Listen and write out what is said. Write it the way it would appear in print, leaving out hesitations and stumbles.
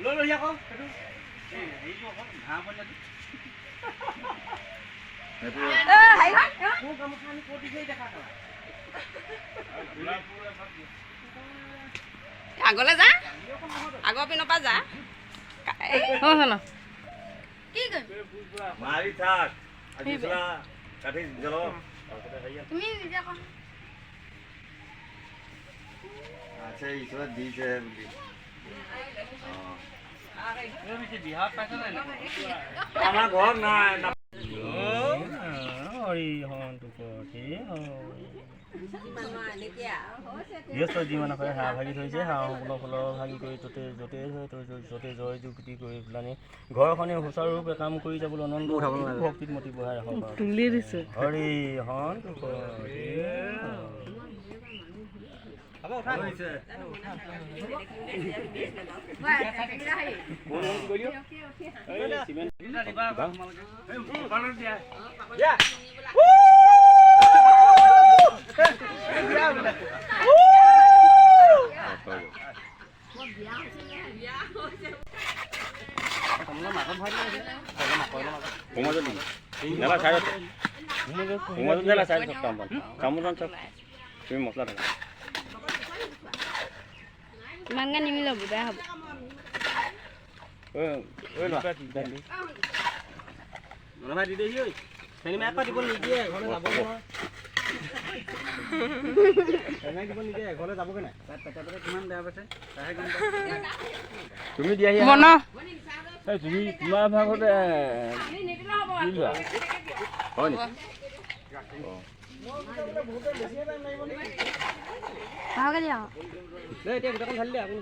লৈ লহি আকৌ সেইটো এই হেৰিটো আকৌ ঘাঁহ বনিয়াটো। সেইটো। মোৰ গামোচা আনি ক'ত দিছে দেখা খালা। আগলে যা, আগৰ পিনৰ পৰা যা। কি কৰিম? মাৰি থাক আজি কাঠি জ্বলাব। তুমি নিজে কোৱা। আচ্ছা, ঈশ্বৰ দিছে বুলি। বিহাৰত পাইছে নাই? আমাৰ ঘৰত নাই। হৰি গৃহস্থ যিমান কৰে হাঁহ ভাগি থৈছে, হাঁহ সকলৰ ফুলৰ ভাগি কৰি ত'তে য'তে য'তে জয় যুক্তি কৰি পেলানি ঘৰখনে সুচাৰুৰূপে কাম কৰি যাবলৈ আনন্দ ভক্তিত মতি বহাই ৰাখক। তুলি দিছে। হৰি হন। হৈছে। সোমাজত নেলা চাইডত, সোমাজত নেলা চাইডত কাম বন কাম বন চব তুমি মছলা থাকা। ইমানকৈ নিমিলব, বেয়া হ'ব। ঐ লোৱা। দি দেহি ঐ, চেনিমাক দিব নিদিয়ে, ঘৰলৈ যাব নহয়। চেনিমাক দিব নিদিয়ে, ঘৰলৈ যাবগৈ নাই। কিমান বেয়া পাইছে। তুমি দিয়াহি। বন। এই তুমি তোমাৰ ভাগতে দি লোৱা হয় নেকি? ভালকৈ দিয়া। এতিয়া গোটেইখন ঢালি দিয়ে আপুনি।